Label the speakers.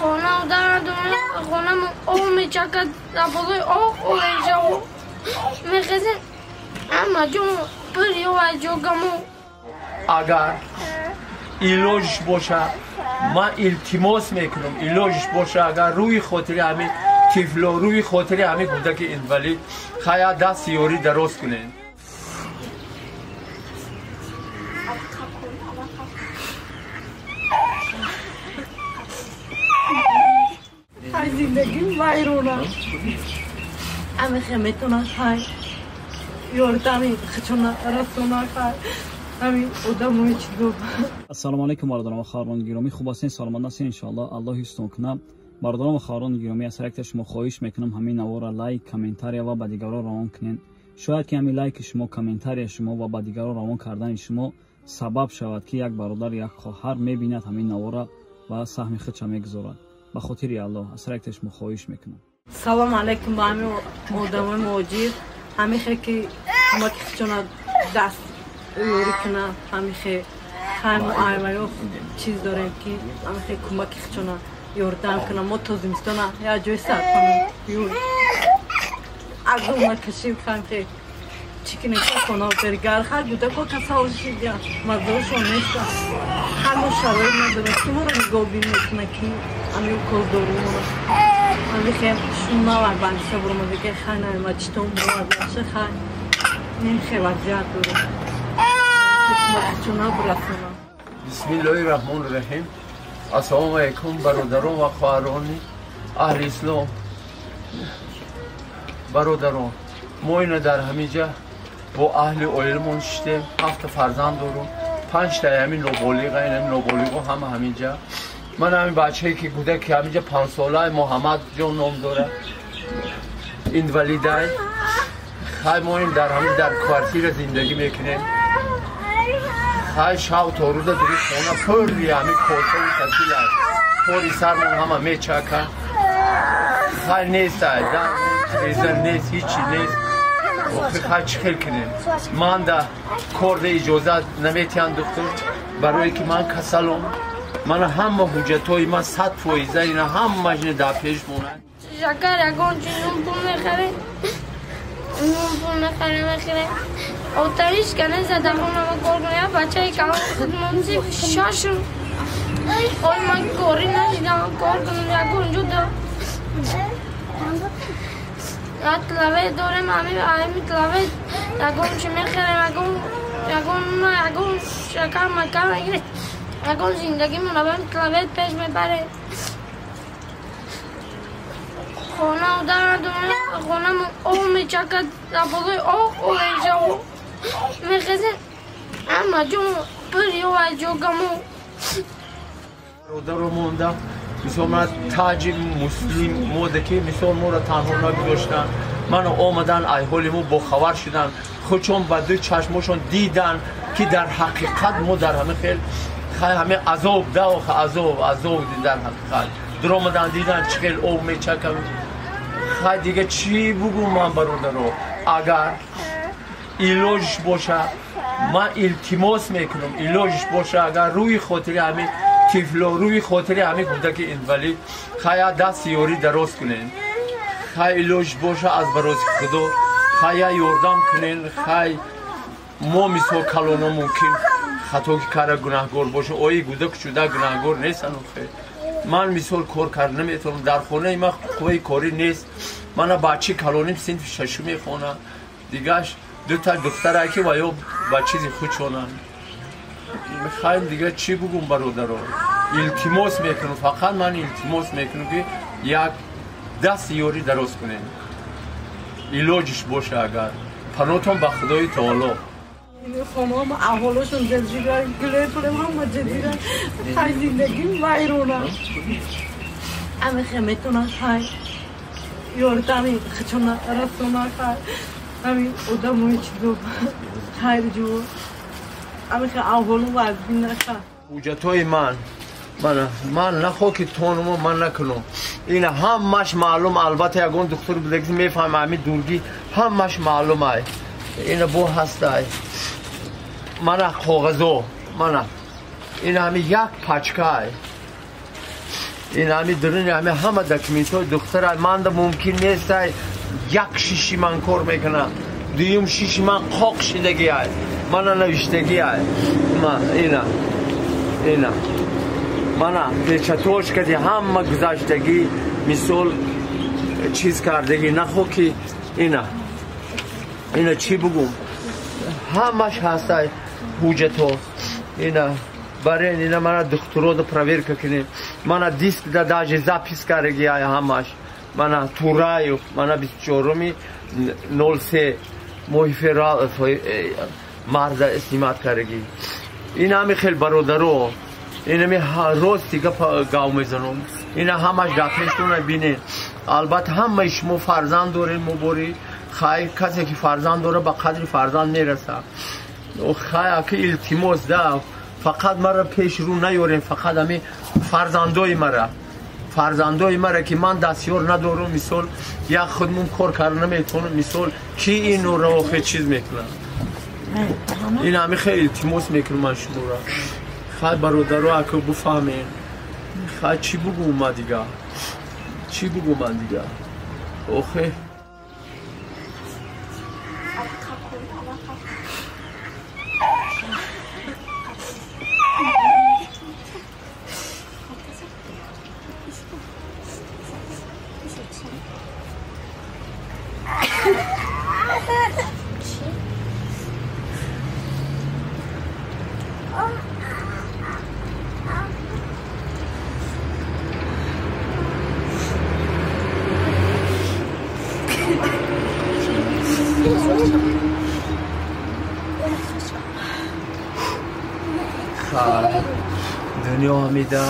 Speaker 1: Хона дар хонамон об мечакад, дар болои об олешаву мехезем, ҳама ҷо пур ё ҷогамо.
Speaker 2: Агар илоҷш боша, ман илтимос мекунам, илоҷш боша, агар рӯи хотири ҳамин тифло, рӯи хотири ҳамин кӯдаки инвалид хая даст ёрӣ дароз кунед.
Speaker 3: Ҳай зиндагим вайрона. Ҳамихе метонад ҳай ёрдами хичона расона хай ҳамин одамои чизо.
Speaker 4: Ассалому алайкум, бародарон ва хоҳарони гиромӣ, хуб ҳастен, саломат ҳастен, иншоаллоҳ Аллоҳ ҳифзтон кунад. Бародарон ва хоҳарони гиромӣ, аз ҳар яктаи шумо хоҳиш мекунам ҳамин наворро лайк, комментария ва ба дигарон равон кунед. Шояд ки ҳамин лайки шумо, комментария шумо ва ба дигарон равон кардани шумо сабаб шавад, ки як бародар, як хоҳар мебинад ҳамин наворро ва саҳми худша мегузорад. Ба хотири Аллоҳ аз ҳар яктаи шумо хоҳиш мекунам.
Speaker 3: Салом алайкум ба ҳамин одамои муҳоҷир, ҳамихе ки кӯмаки худшона даст ёрӣ кунад, ҳамихе хайму аймаё чиз дорем ки ҳамихе кӯмаки худшона ёрдам кунад. Мо то зимистона як ҷои сарпаноҳ азоб накашем, ҳамихе чӣ кунем, хона бергар хай кӯдако касал шидя, маззаошон неста, хай мо шароит надорем, ки моро нигоҳбин мекунад, ки ҳамин уколдоруморо ҳамихе шунавай бандиша буромадиге хай наема читон буромадиша хай немихе вазъият дорем, кӯмакчона бирасонам.
Speaker 2: Бисмиллоҳи раҳмони раҳим. Ассалому алайкум, бародарон ва хоҳарони аҳли ислом. Бародарон, мо ина дар ҳамин ҷа бо аҳли оиламон шиштем, ҳафта фарзанд дорум, панҷтаи ҳамин ноболиға, ин ҳамин ноболиғо ҳама ҳамин ҷа. Ман ҳамин бачае ки кӯдаки ҳамин ҷа панҷсолаи Муҳаммад ҷон ном дорад, инвалидай. Хай мо ин дар ҳамин дар квартира зиндагӣ мекунем. Хай шав то рӯза дури хона пурри ҳамин косаву сатил аст, пори сармон ҳама мечака. Хай нестай, дар реза нест, ҳичи нест. Охир хай чӣ хел кунем? Ман да корда иҷозат наметиҳанд духтур, барое ки ман касалом. Мана ҳама ҳуҷҷатҳои ман 100%, ина ҳамааш ина дар пеш монад.
Speaker 1: Шакар ягон чи нун пул мехарем, нун пул мехарем, мехарем. Отариш кане зада хонама кор кунем, як бачаи калон худмон шашум. Ой, ман кори нашидам, кор кунам ягон ҷо да. Як тлаве дорем, ҳамин тлаве ягон чи мехарем, ягон ягон ягон шакар макар мегирем. Ягон зиндагимон абам тлаве пеш мебарем. Хона дар хонамон об мечакад, дар болои об олешаву мехезем, ҳама ҷо пур ё ҷогамо.
Speaker 2: Бародаро монда, мисол ман таҷи муслим мода ки мисол моро танҳо нагузоштанд, мано омадан айҳоли мо бохабар шуданд, худшон ба ду чашмошон дидан ки дар ҳақиқат мо дар ҳамин хел хай ҳамин азоб да азоб азоб дар ҳақиқат дуромадан дидан чӣ хел об мечакам. Хай дига чӣ бугум ман бародаро? Агар илоҷш боша, ман илтимос мекунам, илоҷш боша, агар рӯи хотири ҳамин тифло, рӯи хотири ҳамин кӯдаки инвалид хая даст ёрӣ дароз кунед. Хай илоҷ боша аз барози Худо хая ёрдам кунед. Хай мо мисол калоно мумкин хато ки кара гунаҳгор боша, ои кӯдак шуда гунаҳгор нестан. Ман мисол кор карда наметавонам, дар хонаи ман қувваи корӣ нест. Мана бачаи калоним синфи шашум мехонад, дигаш дута духтарае ки ва ё ба чизи худшонанд. Хайм дига чӣ бугум бародаро? Илтимос мекунам, фақат ман илтимос мекунам ки як даст ёрӣ дароз кунед, илоҷиш боша агар. Паноҳтон ба Худои Таоло.
Speaker 3: Хонаам аҳолошон ҷазира, гулепулем ҳама ҷазира, хай зиндагим вайрона. Ҳамихе метонад хай ёрдами худшона расона хай ҳамин одамои чизо хайрҷӯ ҳамихе аҳолу вазбин наха.
Speaker 2: Ҳуҷҷатҳои ман ман нахоҳ ки тонумо ман накунам, ина ҳамаш маълум. Албатта ягон духтур будаги мефаҳма ҳамин дургӣ ҳамаш маълум ай. Ина бо ҳастай мана коғазо, мана ин ҳами як пачка. Ин ҳами дуруни ҳами ҳама документҳои духтара манда мумкин нест, як шиши ман кор мекунам, дуюм шиши ман қоқ шидагӣ ай, мана навиштагӣ ай, ина ина мана печатош кади ҳама гузаштагӣ, мисол чиз кардагӣ нахо ки ина ина чӣ бугум, ҳамаш ҳастай ҳуҷҷатҳо. Ина барен ина мана духтурода проверка кунем, мана диск да даже запис кардаги ай ҳамаш, мана Тураев, мана 24-03 моҳи феврал марда снимат кардаги. Ин ҳами хел бародаро, инами рости гап гав мезанам, ина ҳамаш дар пештона бинед. Албатта ҳамаи шумо фарзанд доред, муборик хай, касе ки фарзанд дора ба қадри фарзанд мераса. Хай аки илтимос да, фақат мара пеш рӯ наёрем, фақат ҳами фарзандои мара, фарзандои мара ки ман дастёр надорам, мисол як худмон кор карда наметавонам, мисол ки инро охир чиз мекунам. Ин ҳами хеле илтимос мекунам ман шуморо. Хай бародаро, ака буфаҳмем, хай чӣ бугум ман дига, чӣ бугум ман дига охе. Дунё ҳамида